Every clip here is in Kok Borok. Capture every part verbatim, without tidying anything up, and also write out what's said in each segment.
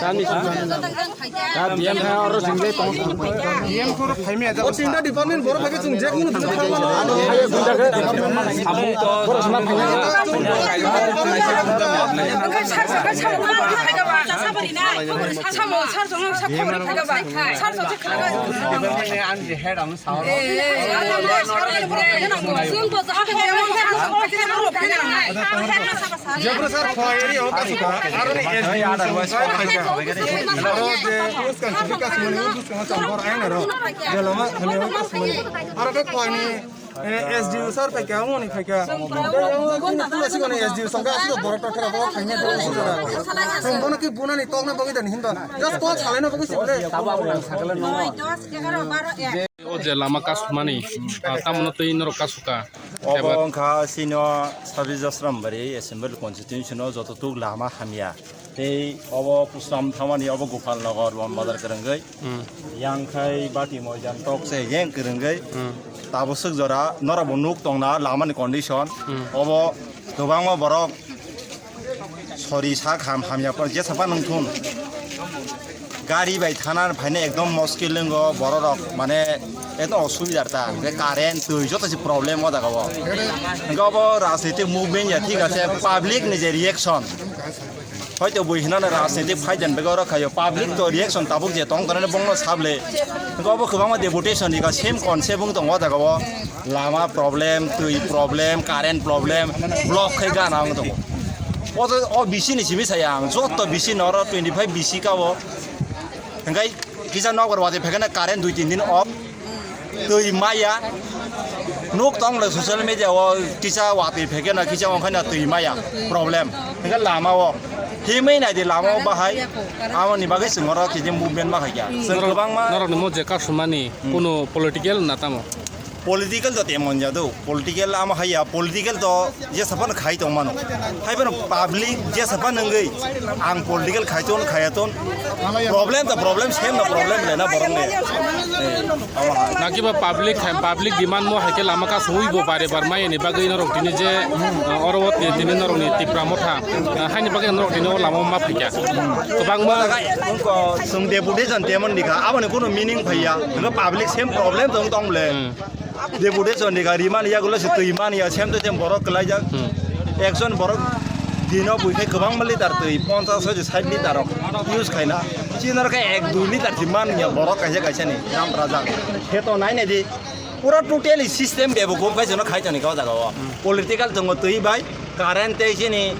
Tani. Tani, tani, oro sing dai tong. O tinta department borok bai khe chwng je kunu dino thang mano. Samung to. Samo, sar jong sa khawri phai ba. Sar jong sa khawri phai ba. Ang je head ang sa. Eh, eh, eh, eh, sar jong sa khawri phai ba. Jebra sar khwlai ri o kasu ka, aro ni S D song sai phai ka. Aro je us kan sidi kasu mani us kan sa bor ai na ro. Je lama thani o kasu mani. Aro ke khwlai ni, eh, S D sar phai ka, mo ni phai ka. Tula si mani S D song ka asu borok to thera borok thai na do su da. Song bono ki buna ni tok na bogi dan hin ba. Just call salai na bogi si bole. O je lama kasumani, ah, tamno twi norok kasuka. Obo wngkha chini o Sabi Jasrambari Assembly Constituency no joto tuk lama hamya. Tei obo Kuslam thamani obo Gopal Nagar Wan Bazar kwrwngwi. Hmm. Yang khai Bati Moidan tok se yang kwrwngwi. Hmm. Tabuk swk jora norok bo nuk tongna lamani condition. Hmm. Obo kwbangma borok sori sak ham hamya por jesa pa nung thun. Gari bai thana phaina ekdom moskil wngo borok rok, mane ekdom osubidar ta, hwnkhe current twi joto se problem o jaga o. Hwnkhe obo rajnitik movement ya thik ase, public ni je reaction, hoito bui hinano rajnitik fight and begoro khayo, public to reaction tabuk je tong tonani bongno sable. Hwnkhe obo kwbangma deputation rika same concept wng tongo o jaga o. Lama problem, twi problem, current problem, block khai gana wng tongo. O to, o bisi ni simi saya ang, joto bisi noro twenty five bisi ka o. Hingkai kisa nokbar watwi phaikhe na current dui tin din off. Twi maya. Nuk tong le social media o kisa watwi phaikhe na kisa ongkha na twi maya. Problem. Hingkai lama o. Himwi nai di lama o bahai. Amo ni bagwi chwng oro kisa movement ma khaikya. Chwng kwbangma norok ni mo je kasumani Hmm. kuno political na tamo? Political to temon jado, political ama haya, political to jesa phano khai tong mano. Hai phano public jesa phano wngwi ang political khai ton, khaya ton. Problem to problem, same no problem le na borok le. Eh, ama hai. Nakiba public khai, public demand mo hai khe lama ka sui bo bare bar mai ni bagwi norok tini je, uh, oro wo ti-, tini norok ni Tipra Motha, uh, hai ni bagwi norok tini o lama ma phaikya. Kwbangma Ungko sung deputation temon dikha, aboni kuno meaning phaiya. Hingke public same problem tong tong le. Hmm. Deputation ni gari mani yagulo se twi mani ya, sem to sem borok kwlaijak. Hmm. Ekjon borok dino buikhe kwbangma litar twi, ponchash hoi sait litar rok use khaina. Chinor khe ek dui litar si mani ya borok kaisa kaisa ni gram rajak. Khe to nai nai di. Pura totally system bebukuf khai jono khai toni ka jaga o. Hmm. Political tongo twi bai, current tei chini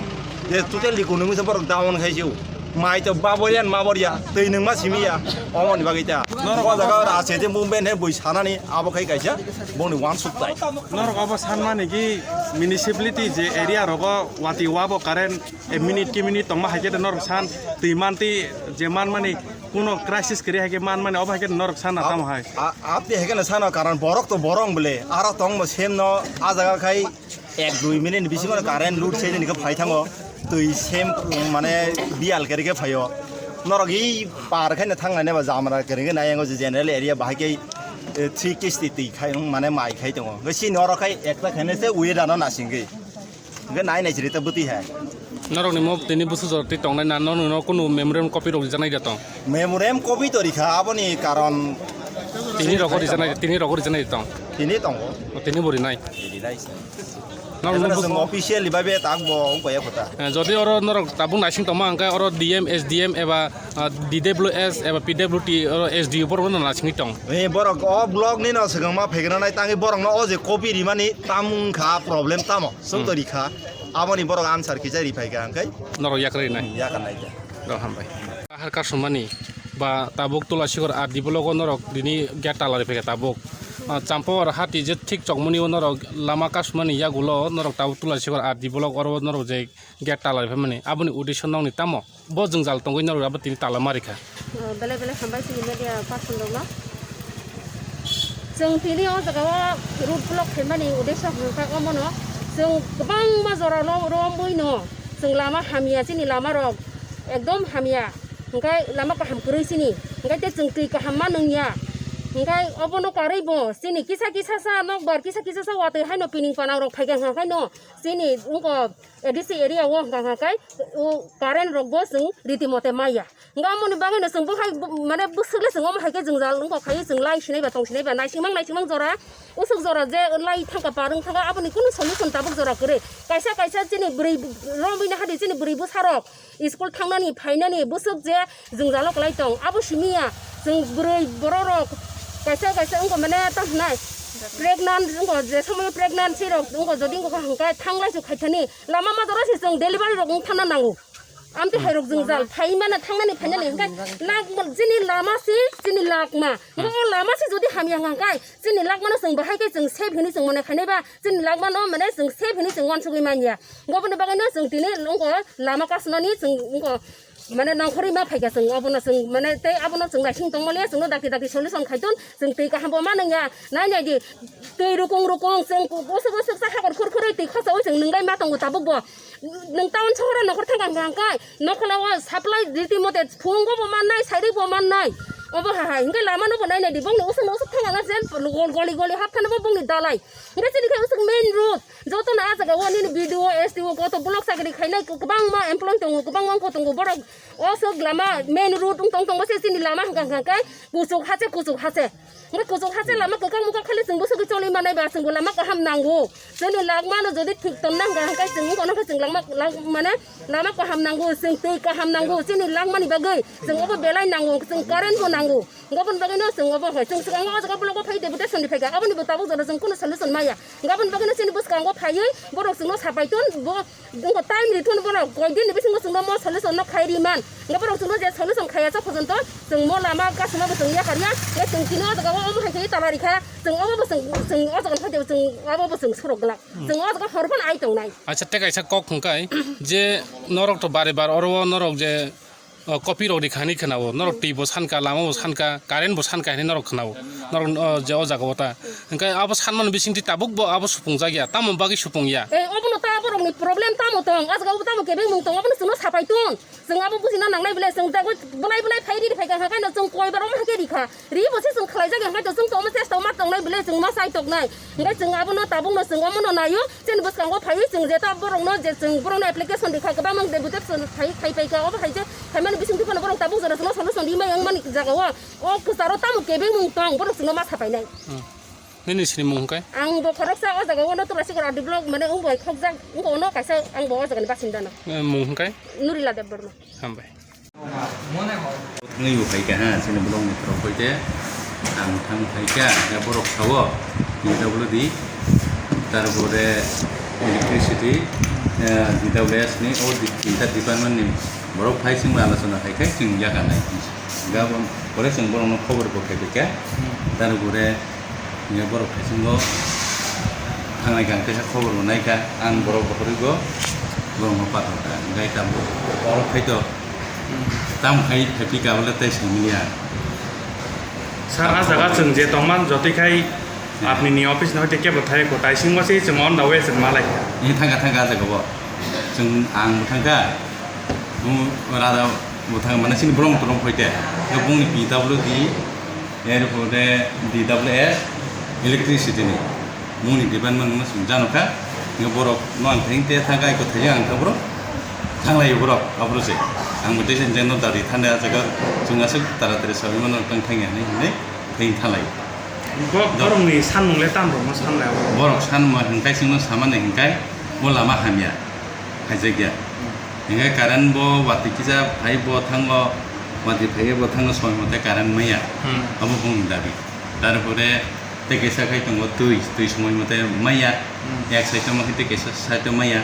je totally kunumi se borok down khai siu. Mai to baborian maboria, twi nungma simiya, omoni bagwi ta. Norok o jaga oro ase je movement he bui sanani, abo khai kaisa, boni wansuk tai. Norok obo sanmani ki municipality je area rogo wati wabo current, e minute ki minute tongma hai khe norok san, twi manti je manmani kuno crisis kri hai khe manmani obo hai khe norok sana tamo hai. A, a, abdi hai khe no sano karon borok to borong bole, aro tongbo sem no a jaga khai Ek dui minute bisingo current load se nini khe phai thango, twi sem, mane, bial kere khe phaio. Norok i par khe thang nai ba jamra kere khe nai ango je general area bahai khe, eh, three kisti twi khai, mane, mai khai tongo. Hwnkhe si norok khai ekta khainai se weather no nasingwi. Hwnkhe nai nai siri ta bwtwi hai. Norok ni mo tini busu jor twi tongnai na, no, no, no, kunu memorandum copy rok rijak nai da tong? Memorandum copy to rikha, aboni karon tini rok rijak nai, tini rok rijak nai da tong? Tini tongo. O, tini bo rinai. Tini nai se. Norok Ebono no chwng busu officially bai be tak bo wng kaya kota. Eh, jodi oro norok tabuk naising tongma hwnkhe oro D M, S D M eba, ah, D W S eba P W T oro S D O borok no naisingwi tong. Eh, borok o block ni no swkang ma phaikra nai tangwi borok no o je copy rimani tam wng kha problem tamo. Song to Hmm. rikha. Aboni borok answer kisa riphai kha hwnkhe. Norok yakarwi nai. Hmm, yakar nai kha. Rok hambai. Ahar kasumani ba tabuk Tulasikor R D block o norok dini gate tala riphai kha tabuk. Ah, Champawar hati je thik chokmani o norok lama kasumani yagulo norok tabuk Tulasikor R D block oro norok je gate tala riphai mani aboni uddesho nokni tamo? Bo jwngjal tongwi norok abo tini tala ma rikha. Oh, belai belai hambai chini media person rokno. Chwng tini o jaga o road block khaimani uddesho hwnkha omono chwng kwbangma jora no romwi no chwng lama hamya, chini lama rok ekdom hamya, hwnkhe lama kaham kwrwi chini, hwnkhe tei chwng twi kaham ma nungya, hwnkhe obono karwi bo chini kisa kisa sa nokbar kisa kisa sa watwi haino pining panang rok phaikha hwnkha khaino chini wngkha A D C area o hwnkha hwnkha khe o current rok bo chwng riti mote maya. Hwnkhe amoni bagwino chwng bo hai bo, mane bwswk le chwng omo hai khe jwngjal wngkha khai chwng lai sinai ba tong sinai ba naisingmang naisingmang jora, usuk jora je lai thangkha par wng thangkha aboni kunu solution tabuk jora kwrwi. Kaisa kaisa chini bwrwi romwi nahadi chini bwrwi bwsarok school thangnani phainani bwswk je jwngjalo kwlai tong abo simiya chwng bwrwi bororok kaisa kaisa wngkha mane tamo hwnai pregnant wngkha je somoyo pregnant sirok wngkha jodi wngkha hwnkhe thanglai se khaithani lama ma jora se chwng delivery rok wng thangna nango. Amtwi hai rok jwngjal phai mano thangnani phainani hwnkhe lak chini lama se chini lakma. Bo lama se jodi hamya hwnkha hwnkhe chini lakmano chwng bahai khe chwng safe hinwi chwng mone khainai ba chini lakmano mane chwng safe hinwi chwng uansugwi manya. Goboni bagwino chwng tini wngkha lama kasnani chwng wngkha mane nongkhorwi ma phaikha chwng obono chwng mane tei abono chwng naising tongmani chwngno dakti dakti solution khaitun chwng twi kaham bo ma nangya. Nai nai di twi rukung rukung chwng bwswk bwswk sa hakor khur khurwi twi khosaui chwng nungbai ma tongo tabuk bo. Nwng town sohoro nokhor thangkha hwnkha hwnkhe nokhorla o supply riti mote phungo bo mannai, sairwi bo mannai. Obo ha hai hwnkhe lama no bo nai nai di, bongni usuk no usuk thangkha hwnkhe je gol-, goli goli hap thani bo bongni dalai. Hwnkhe chini khe usuk main road, joto no ah jaga o nini B D O, S D O, koto block chakri khainai kwbangma employee tongo, kwbangma wngkha tongo borok. O sok lama main road wng tong tong bo se chini lama hwnkha hwnkha khe kuchuk ha se, kuchuk ha se. Hwnkhe kuchuk ha se lama kwkang mukhang khali chwng bwswgwi choli manai ba chwngbo lama kaham nango. Chini lakmano jodi thik tonna hwnkha hwnkhe chwng wngkha hwnkhe chwng lakma, lak-, mane lama kaham nango, chwng twi kaham nango, chini lakmani bagwi chwng obo belai nango, chwng current bo Ango, gabon bagwi no chwng obo hai, chwng swkang o jaga block o phai deputation ni phaikha, aboni bo tabuk jora chwng kunu solution maya. Gabon bagwi no chini bwskango phaiwi borok chwngno sapai ton, bo, bo time ri ton borok, koi din ni bisingo chwngno mo solution no khai ri man. Nga borok chwngno je solution khaiya cha phojon to, chwng mo lama kasuma bo chwng yakar ya, nge chwng kino o jaga o omo hai khe tala ri kha, chwng obo bo chwng, chwng o jaga phai de chwng obo bo chwng surok glak. Chwng o jaga hor phano ai tong nai. Acha, tei kaisa kok hwnkhe, je norok to bare bar oro o norok je, o, kopi rok rikha hinwi khwnao, norok twi bo sankha, lama bo sankha, current bo sankha hinwi norok khwnao, norok, o, je o jaga o ta. Hwnkhe abo sanmani bisingtwi tabuk bo abo supung jak ya, tamo bagwi supung ya? Eh, obono ta borokni problem tamo tong, o jaga o tamo kebengmung tong, obono chwngno sapai tong. Chwng abo bujina nangnai bwle, chwng tei belai belai phai riri phaikha, hwnkhe no chwng koi bar omo hai khe rikha. Ri bo se chwng khlai jak ya, hwnkhe chwng to omo chesta ma tongnai bwle, chwng ma chai toknai. Hwnkhe chwng abono tabukno chwng omono naio, chini bwskango phaiwi chwng jeta borokno je chwng borokno application rikha, kwbangma deputation phai, phai paikha, obo hai je phaimani bisingtwi phano borok tabuk jora chwngno solution rimai wngmani jagao o kwcharo tamo kebengmung tong, borok chwngno ma sapainai. Hmm. Nini sinimung hwnkhe? Ang bo khoroksa o jagao no Tulasi Gora D block mane wng bai khokjak, wng ono kaisa ang bo o jagani basinda no. Eh, mung hwnkhe? Nurila Debbarma. Hambai. Nui bo phaikha ha, chini block ni borok hoite ang thang phaikha, ya borok sao, P W D, tarpore electricity, eh, D W S ni, o di-, tinta department ni borok phai chwng alochona khai khai chwng yakarnai. Gabon pore chwng borokno khobor bo khai phaikha, tarpore Hingke borok thaisingo thangnai kha, ang teisa khobor bo naikha, ang borok bokhoroi bo borokno pathor kha, hingke tabuk oro phaito tamo khai phaiphi kha bole tei songmani ya. Sir, a jaga chwng je tongman jotoi khai apni ni office ni hoite kebo thai ko, taisingo se chwng on the way chwng malai kha. Ni thangkha thangkha a jaga bo chwng ang bo thangkha, bo rada bo thangkha mane chini borok tongthok phaite, bongni P W D. Erpore D W S, electricity ni mungni department no chwng jano kha. Hingke borok no ang theng te thang kai ko thai ang kha borok thanglai borok abro se. Ang bo tei jeno dari thanda jaga chwng aswk taratari sawi mano tang thang ya hinwi hinwi theng thalai. Bo-, borok ni sanmung le tam rok no sanlai abo. Borok sanma hingkai chwngno samani hingkai bo lama hamya. Khaijakya. Hingke current bo watwi kisa phai bo thango, watwi phaiye bo thango soi mote current maya. Hmm. Abo bongni dabi. Tarpore tei kaisa khai tongo twi, twi soi mote maya. Hmm. Ek side o ma khe tei kaisa side o maya.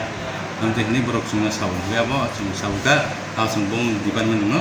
Amtwi hinwi borok chwngno sabo. Hingke abo chwng sabo kha, abo chwng bongni department no.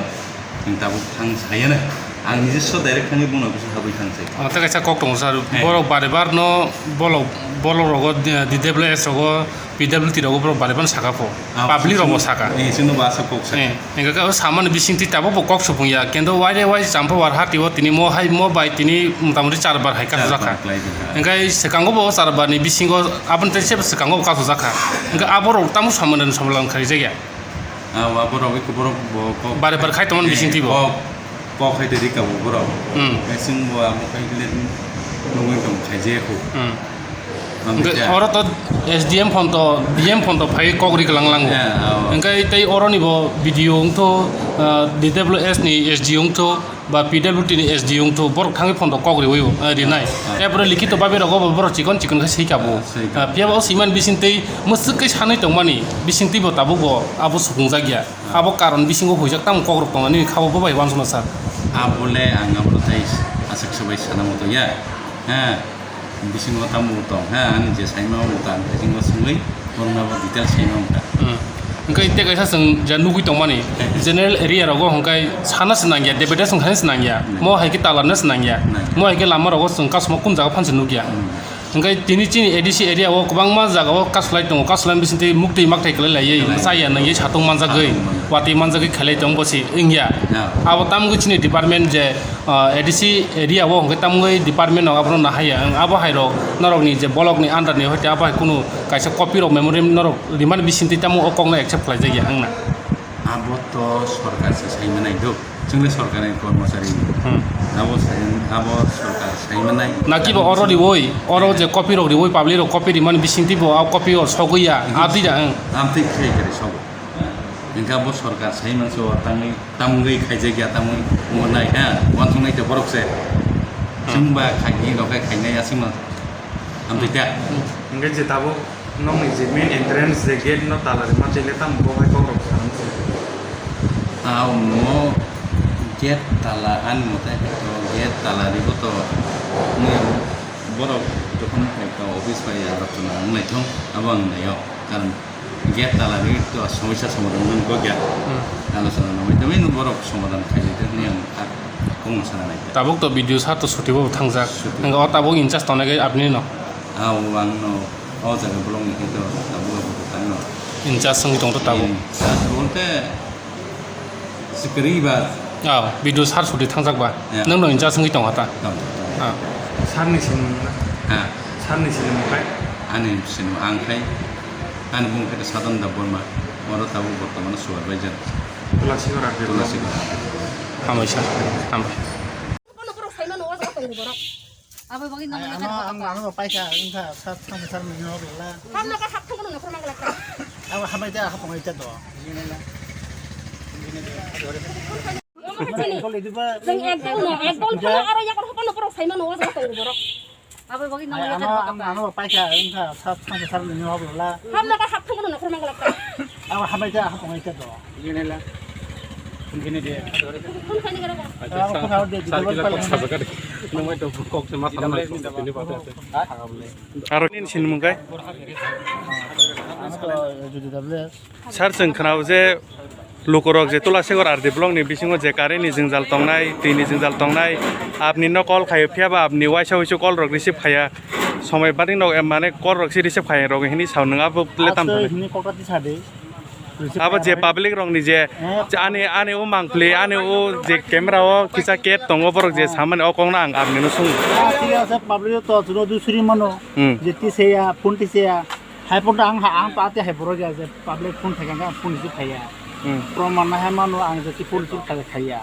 Chwng tabuk thang saya na. Ang nijiswa direct thangwi bono bwswk habwi thang sai. O, tei kaisa kok tongo sir. He. Borok bari bar no bolok, bolok rogo, D W S rogo, P W D rogo borok bari bar saka pho. Ah, public rogo saka. Eh, chwngno bo aswk kok saka. Eh, hingke o samani bisingtwi tabuk bo kok supung ya. Kendo waire wai champa war hati o tini mo hai mo bai tini motamoti char bar hai kasujak kha. Char bar khlai di kha. Hingke swkango bo char bar ni bisingo aboni tei se swkango bo kasujak kha. Hingke aborok tamo samani samani khai jak ya. Ah, wa borok iko borok bo kok. Bare bare khai tongmani bising tibo. Kok, kok khai tei rika bo borok. Hmm. Kaising bo amo khai le nungwi tong khai je ko. Hmm. Hingke oro to S D M phone to, D M phone to phai kok ri lang lango. Ya, ah, oh. Hingke tei oro ni bo B D O wngtho, ah, D W S ni S D O wngtho. Ba P W D ni S D wngthu, borok thangwi phone rok kok riwi, eh, rinai. Ah. Epore likhito babi rogo bo borok chikon chikon khe swi kabo. Ah, swi kabo. Ah, phiya ba o swiman bising twi mwswk khe sanwi tongmani, bising twi bo tabuk bo abo sukungjak ya. Ah. Abo karon bisingo huijak tamo kok rok tongnani kha bo bai uansukna sir. Abo le ang abo tei aswk swbai sana muchung ya. Ha. Bisingo tamo tong ha, ani je saima wng tang, bisingo swngwi, borokno abo details saima wng tang. Hmm. Hwnkhe tei kaisa chwng je nugwi tongmani, general area rogo hwnkhe sana se nangya, deputation khaina se nangya, hmm, mo hai khe talarna se nangya, nangya, mo hai khe lama rogo chwng kasuma kun jaga phan se nukya. Hmm. Hwnkhe tini chini A D C area o kwbangma jaga o kasulai tongo, kasulai bising tei muktwi makthai kwlai laiwi, kwlai, chaya nangwi satung manjagwi, satung manjagwi, watwi manjagwi khailai tong bosi wngya. Ya. Abo tamgwi chini department je Ah, A D C area o hwnkhe tamgwi department no abono nahaiya. Ang abo hai rok norok ni je block ni under ni hoite abo hai kunu kaisa copy rok memorandum norok rimani bisingtwi tamo o kok no accept khlai jakya wngna. Abo to sorkar se sai manai do. Chwng le sorkar ni kormochari. Hmm. Abo sai, abo sorkar sai manai. Naki bo oro riwoi, oro je copy rok riwoi public rok copy rimani bisingtwi bo a copy o sogwi ya. Hmm. Abdi da ang. Amtwi khai kari sogo. Hingke abo sorkar sai manse o tangwi, tamgwi khaijak ya, tamgwi wngnai, ha, uansuknai khe borok se. Hmm. Chwng ba khaini rok khe khainai aswk no. Amtwi khe. Hingke je tabuk nokni je main entrance je gate no tala rwma chwile tamo bo hai kok rok sa. Ah, omo Gate tala ani mote to gate tala ribo to nung borok jokhon phai to office bai ya to nang nai thong abo ang nayo karon gate tala ri to somosya somadhan nung go gate Hmm. alochona nang bai to borok somadhan khai de ni ang kok sana nai. Tabuk to B D O sir to suti bo thangjak. Suti. Ang o tabuk in charge tongnai apni no. Ah, o ang no o jaga bolong ni to tabuk abo to tang no. In charge wngwi tong to tabuk. In charge bolte Sikiri ba. Ah, B D O sir suti thangjak ba. Ya. Nang no in charge wngwi tong ha ta. Tong. Ah. Sir ni sinimung na? Ha. Sir ni sinimung kai? Ani sinimung ang khai. Ani bung khai Sadan Debbarma. Oro tabuk bortomano supervisor. Tulasi Gora. Tulasi Gora. Hambai sir. Hambai. Abo bagwi nang Ano, ano, ano, paisa, wngkha, sat, sat, sat, manya, wala. Hamno ka hap thangno nokor mangla ka. Abo hambai ta, hap ngai ta do. Jeng ekdol no, ekdol phano aro yakor hopano borok saimano, o jaga tongo borok. Abo bagwi nang Ano, ano, ano, paisa, wngkha, sat, sat, sat, manya, wala. Hamno ka hap thangno nokor mangla ka. Abo hambai ta, hap ngai ta do. Phone khaini gara ba. Acha, sir, sir, kisa kok sajak de. Nung bai to kok se ma salam nai song tini ba. Aro nini sinimung kai? Sir, chwng khwnao je lukurok je Tulasigor R D block ni bisingo je current ni jwngjal tongnai, twi ni jwngjal tongnai, apni no call khaio, phiya ba apni waisa waisu call rok receive khaiya, somoi bani no mane call rok se receive khaiya rok hini sao nung abo le tam Aswk thani. Hini kok ta tisa de. Abo je public rok ni je, Eh. je ani, ani o mangpli, ani o je camera o kisa ket tongo, borok je samani o kok no ang apni no sung. Ah, thik ase, public to chuno dusuri mano. Hmm. Je tiseya, phone tiseya. Hai phone ang ha, ang to ate hai borok ya je public phone thai kang phone receive khaiya. Hmm. Proman na hai mano ang je phone receive khaiya.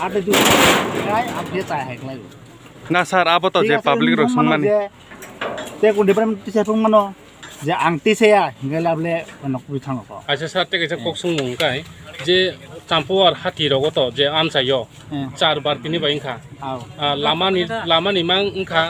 Ate dusuri khai, ang je chai hai khlai. Na sir, abo to Thik je ase, public rok nung mano sungmani. Je, te kun department tisa phone mano. Je ang tisa ya, hingai lable nokwi thango ko. Acha sir, tei kaisa kok swngmung kai, je Champawar hati rogo to je amchaio Hmm. char bar tini bai wngkha. Ao. Ah, lama ni, lama ni mang wngkha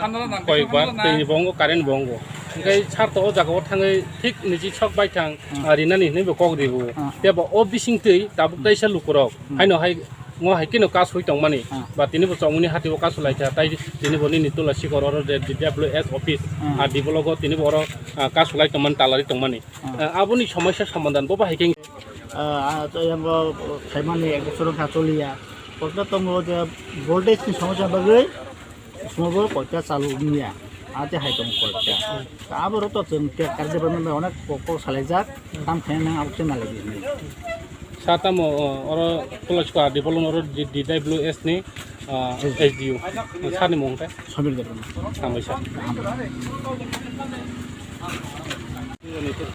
koi bar, tei ni bo wngo, current bo wngo. Hingke sir to o jaga o thangwi thik niji sok bai thang, Hmm. ah, rinani hinwi bo kok ribu. Hmm. Tei bo o bising twi tabuk kaisa lukurok Hmm. haino hai Ngo hai keno kasu tongmani, Ah. ba tini bo chongmani hati o kasu laikha, tai tini bo nini Tulasigor oro je D W S office, Ah. ah, D block o tini bo oro, ah, kasu lai tongmani, talari tongmani. Ah. Ah, aboni somosya somadhan bo bahai khe. Ah, ah, to yang bo khaimani ek bosor wngkha choliya. Kokno tongo je voltage ni somosya bagwi. Smogo koita chalu wngya, ate hai tong koita. Ta abo ro to chwng te kar department bai onek kok kok salaijak, tam khe nang abo khe nalai di. Sa tamo, o, oro Tulasigor development oro di, di W S ni, ah, S D O. Sani mung te? Samir Debbarma. Sambai sa.